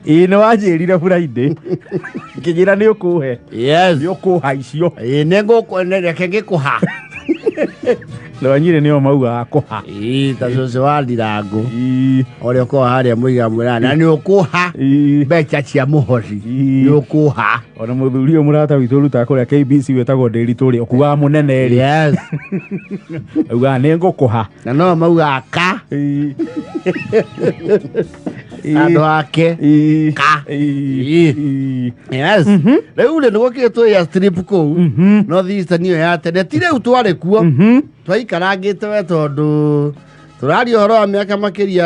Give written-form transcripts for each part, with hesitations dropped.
Ĩĩ, nĩ wanjĩrire Friday, ngĩnjĩra nĩ ũkũhe. Yes. Nĩ ũkũha icio. Ĩĩ, nĩ ngũkũ reke ngĩkũha. Rwanyire nĩo maugaga kũha. Ĩĩ, ta cũcũ wa ndirangũ Ĩĩ. ũrĩa ũkoragwo harĩa mũiga mwĩra na nĩ ũkũha Ĩĩ. mbeca cia mũhothi. Ĩĩ. Nĩ ũkũha. Ona mũthuri ũyũ mũrata witũ ũrutaga kũrĩa KBC wĩtagwo Ndĩritũ rĩ, ũkuaga mũnene rĩ, Yes. augaga nĩ ngũkũha. Na no maugaga ka. Ĩĩ. Andũ ake. Ĩĩ. Ka. Ĩĩ. Ĩĩ. Ĩĩ. Yes. Rĩu rĩ nĩgũkĩrĩ twĩ ya strip kũu. North Eastern ĩyo ya tene ti rĩu twarĩ kuo. Twaikarangĩte we tondũ tũraria ũhoro wa mĩaka makĩria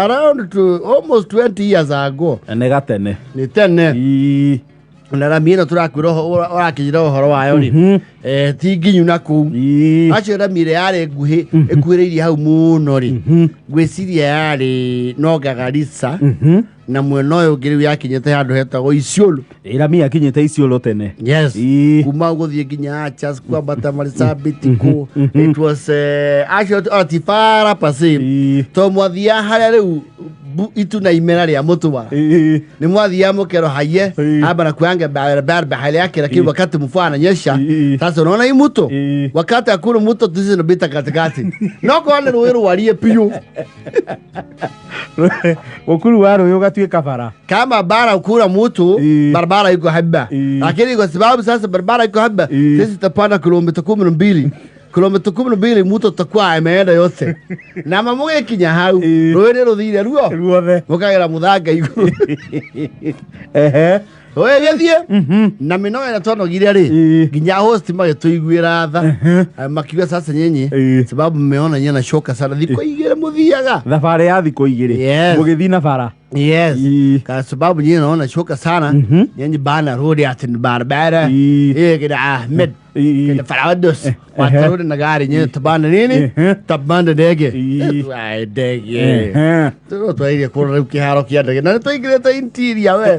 around to almost 20 years ago. Nĩ gatene. Nĩ tene. Ĩĩ. Na rami ĩno tũrakwĩra ũrakĩnjĩra ũhoro wayo rĩ, ti nginyu na kũu. Ĩĩ. Acio rami ĩrĩa yarĩ nguhĩ ĩkuhĩrĩirie hau mũno rĩ, ngwĩciria yarĩ no Garissa na mwena ũyũ ũngĩ rĩu yakinyĩte handũ hetagwo Isiolo. Ĩĩ, rami yakinyĩte Isiolo tene. Yes. Ĩĩ. Kuma gũthiĩ nginya Achas kwambata Marsabit kũ it was acio o ti bara pase Ĩĩ. to mwathiaga harĩa rĩu itu na imera rĩa mũtwara. Ĩĩ. Ni mwathiaga mũkero haye haba na kuanga barabara hali yake, lakini wakati mvua ananyesha, sasa unaona hii mto, wakati hakuna mto tuzi tunapita katikati no kwa nĩ rũĩ rwarie piũ. Mũkuru wa rũĩ ũgatuĩka bara. Kama bara kura mtu, barabara iko haba, lakini kwa sababu sasa barabara iko haba, sisi tutapanda kilomita 12, kilomita 12 mtu atakuwa ameenda yote na mamũgĩkinya hau, rũĩ nĩ rũthire ruo ruothe, mũkagera mũthanga igũrũ. Ehe. Rũĩ gĩthiĩ na mĩnoga ĩrĩa twanogire rĩ, nginya host magĩtũiguĩra tha. Makiuga sasa nyinyi, sababu mmeona nyinyi anachoka sana, thikũ 2 mũthiaga thabarĩ ya thikũ 2. Yes. Mũgĩthiĩ na bara. Yes. Kwa sababu nyinyi naona choka sana, nyinyi bana rudi ati ni barabara kina Ahmed kina Farados watarudi na gari, nyinyi tabanda nini, tabanda ndege. Ai, ndege tũrĩ twaire kũrora rĩu kĩharo kĩa ndege na nĩ twaingĩrĩte interior we,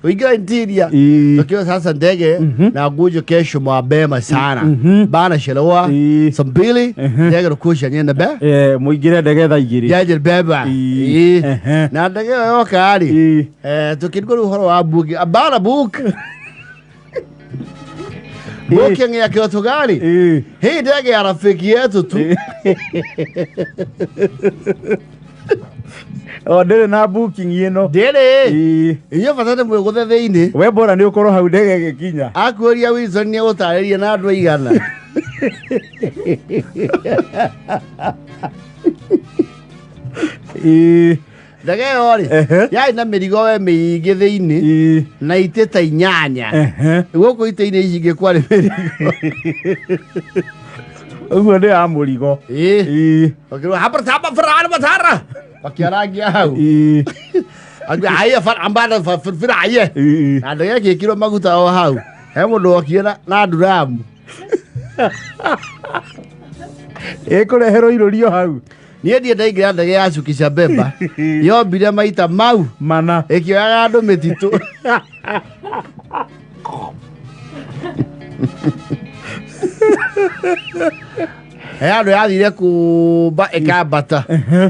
twaingĩra interior, tukiwa sasa ndege na ngujo kesho mapema sana bana chelewa saa 2 ndege rukusha nyenda be. Eh, mũingĩre ndege thaa 2. Jaje beba. Ĩĩ. Na ndege ĩyo yoka rĩ, tukĩrigwo rĩu ũhoro wa booking abana book booking ya kĩotogari hii ndege ya rafiki yetu tu. O ndĩrĩ na booking ĩno. Ndĩrĩ. Inyuĩ bata nĩ mwĩgũthe thĩinĩ. We bora nĩ ũkorwo hau ndege ĩgĩkinya. Akuũria Wilson nĩ egũtarĩria na andũ aigana. Ndege ĩyo rĩ, yarĩ na mĩrigo we mĩingĩ thĩinĩ na itĩ ta 8. Gũkũ itĩ-inĩ ici ingĩ kwarĩ mĩrigo. Ũguo nĩ ya mũrigo. Ĩĩ. Ũkĩrwo hapa taba fara matara. Makĩarangia hau. Akiuga, haya fara ambana fara haya. Na ndege ĩgĩkĩrwo maguta o hau. He mũndũ wokire na nduramu. Ĩkũreherwo irũrio hau. Niĩ ndiĩ ndaingĩra ndege ya Shukisha Beba yombire maita mau mana ĩkĩoyaga andũ mĩtitũ. He andũ yathire kũmba ĩkambata,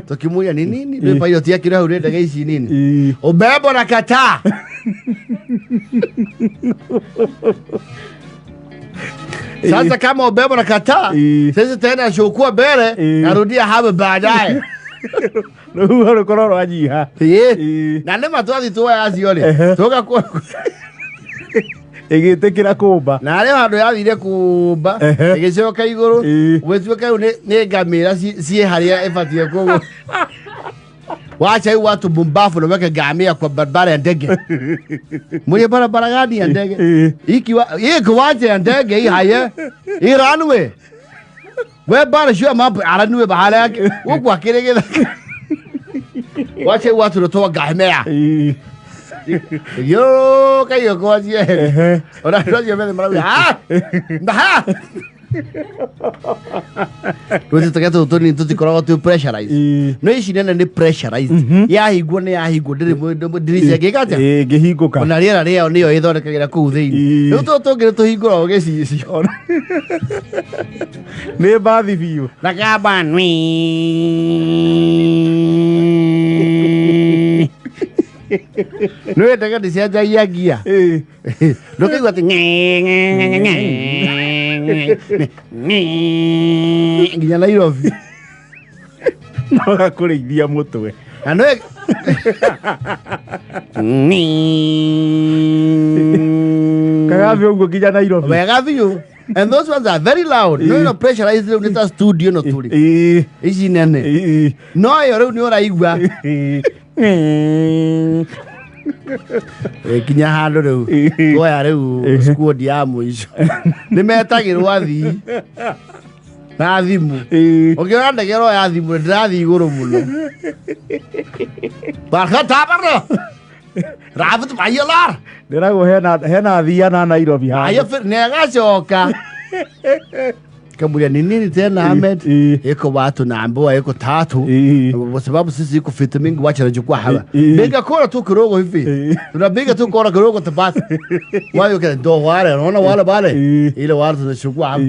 tũkĩmũria nĩ nini nĩ pilot yakĩra hau nĩ ndege ici nini ubebo na kataa. Sasa kama ubebo na kataa, sisi tena shukua mbele, narudia hapa baadaye. Rũhuho rũkorwo rwanyiha. Ĩĩ. Na nĩ ma twathi tuoya acio rĩ, tũka ĩgĩtĩkĩra kũmba. Na harĩ handũ yathire kũmba ĩgĩcoka igũrũ, gwĩtuĩka rĩu nĩ ngamĩra ciĩ harĩa ĩbatiĩ kũgũ. Wacha hii watu bumbafu na weke ngamia kwa barabara ya ndege. Mwenye barabara gani ya ndege? Hii kiwanja ya ndege hii haya. Hii runway. We bara shua mambo ya runway bahala yake. Huku akire githa. Wacha hii watu natoa ngamia. Yo kayo kwa jie. Ora ndio mimi mara. Ah! Ndaha. Rwĩtĩ tũtũ tũnini tũtikoragwo twĩ pressurized, no ici nene nĩ pressurized, yahingwo nĩ yahingwo, ndĩrĩ ndirica ĩngĩka atĩa. Ĩĩ, ngĩhingũka. Ona rĩera rĩayo nĩyo ĩthondekagĩra kũu thĩinĩ. Rĩu tũtũ tũngĩ nĩ tũhingũragwo gĩcicio. Nĩ mbathi biũ. Na kamba nwi. Nĩ ndege ndĩcenjagia ngia. Ndũkaigua atĩ nginya Nairobi. No gakũrĩithia mũtwe. Na nĩ Kagathi ũguo nginya Nairobi. Wega biũ. And those ones are very loud. No no pressurized rĩu nĩ ta studio no tũrĩ. Ici nene. No ĩyo rĩu nĩ ũraigua. Kinya handũ rĩu tuoya rĩu squad ya mũico. Nĩ metagĩrwo athii na thimũ. Ũngĩona ndege ĩroya thimũ ndĩrathiĩ igũrũ mũno. Barakatabara. Rafit Bayalar. Ndĩragwo hena athii ana Nairobi haha. Haya nĩagacoka. Kamulia ni nini tena Ahmed? Iko watu naambiwa iko tatu. Kwa sababu sisi iko vitu mingi wacha nachukua hapa. Biga kora tu kidogo hivi. Tunapiga tu kora kidogo tabasi. Wao kile ndo wale unaona wale wale. Ile wale tunachukua hapo.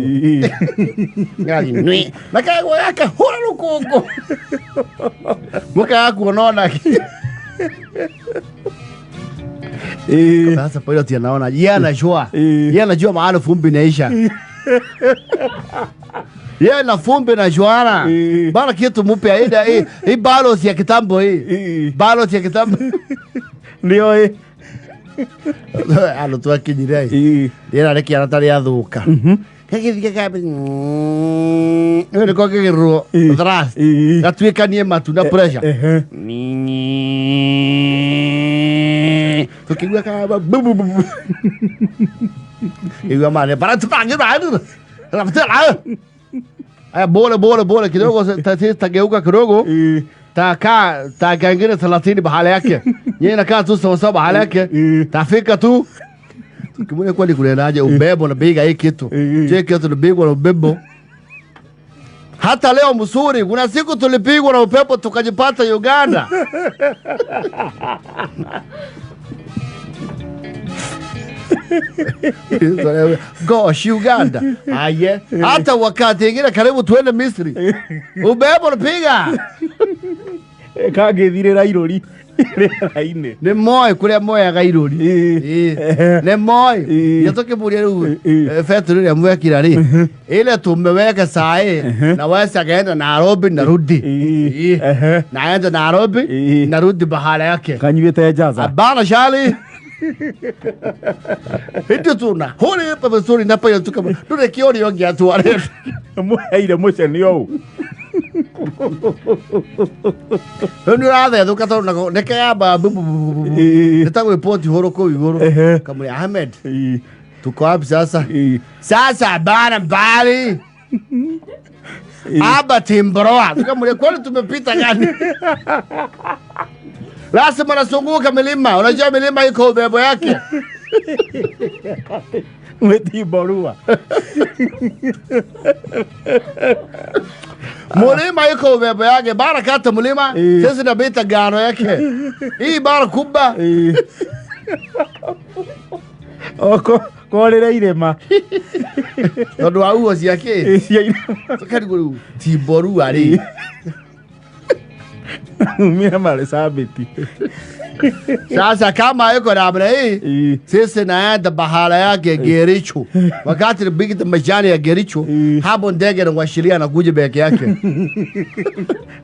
Ngali nwi. Na kai yake hura lukuko. Muka yako unaona. Sasa pilot anaona yeye anajua. Yeye anajua mahali fumbi inaisha. Yeye na fumbi na juana. Bana kitu mpya hii hii balance ya kitambo hii. Balance ya kitambo. Ndio hii. Alo twakinyire. Rĩera rĩkĩara ta rĩathũka. Gagĩthiĩ kambe. Nĩ ko kĩgĩrwo thrust. Gatuĩkanie matu na pressure. Tukigua kama bu bu bu. Igua mane para tupange bado. Aya bole bole bole kidogo tageuka kidogo. Takaa taka ingine 30 bahala yake. Yeye nakaa tu sawa sawa bahala yake. Tafika tu. Tukimwona kwani kunaendaje ubebo na biga hii kitu. Je, kitu nabigwa na ubebo. Hata leo msuri kuna siku tulipigwa na upepo tukajipata Uganda. Gosh, Uganda. Aye. Hata wakati ingine karibu tuende Misri. Ubebo unapiga. Kagethirira irori rĩera-inĩ. Nĩ moĩ kũrĩa moyaga irori. Nĩ moĩ. Nĩtũkĩmũria rĩu betũrĩ ĩrĩa mwekira rĩ. Ile tumeweka saa hii na wesa kaenda Nairobi narudi. Naenda Nairobi narudi bahala yake. Kanyuĩte njaza. Abana shali. Hĩndĩ tuna hori pa vizuri na pa yotuka ndure kiori yongi atware. Muheire mũcene ũũ. Rĩu nĩ ũrathethũka tondũ nako nĩ kayamba nĩ ta gwĩpoti hũrũ kũu igũrũ. Kamũria Ahmed. Tuko wapi sasa? Sasa bana mbali. Aba Timbroa. Tukamwambia kwani tumepita gani? Lazima nasunguka milima. Unajua milima iko ubebo yake. Timborua. Mulima iko ubebo yake. Bara kata mulima. Sisi nabita gano yake. Hii bara kubwa. Oko korera irema. Tondu wa uo ciake. Tukarigwo Timborua ri. Mimi Marsabit. Sasa kama yuko namna hii, sisi naenda bahala yake Gericho. Wakati big majani ya Gericho, hapo ndege na washiria na kuja beke yake.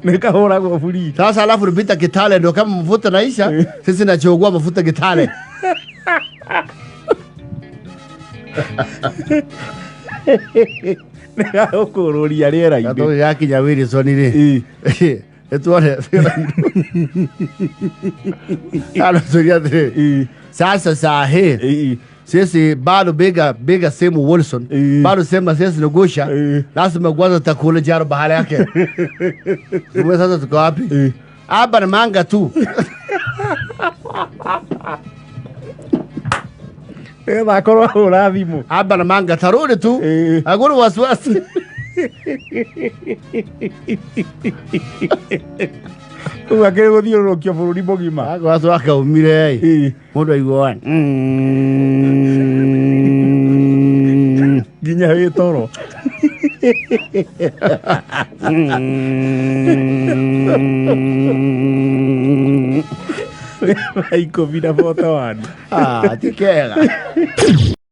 Nikahora kwa furi. Sasa alafu rupita Kitale ndio kama mafuta naisha, sisi nachogua mafuta Kitale. Nikakururia rĩera-inĩ. Gatũ gakinya Wilson rĩ. Etuone. Sasa saa hii sisi bado bega semu Wilson bado sema sisi nugusha lazima kwanza takula jaro bahala yake. Tume sasa tuko wapi? Hapa na manga tu. Bakorwo hũra thimũ. Hapa na manga tarudi tu. Hakuna wasiwasi. Ũguo akĩrĩ gũthiũrũrũkia bũrũri mũgima. Agwacu akaumire ĩ. Mũndũ aigua nginya wĩ toro. 10 na 41. Ah, ti kega.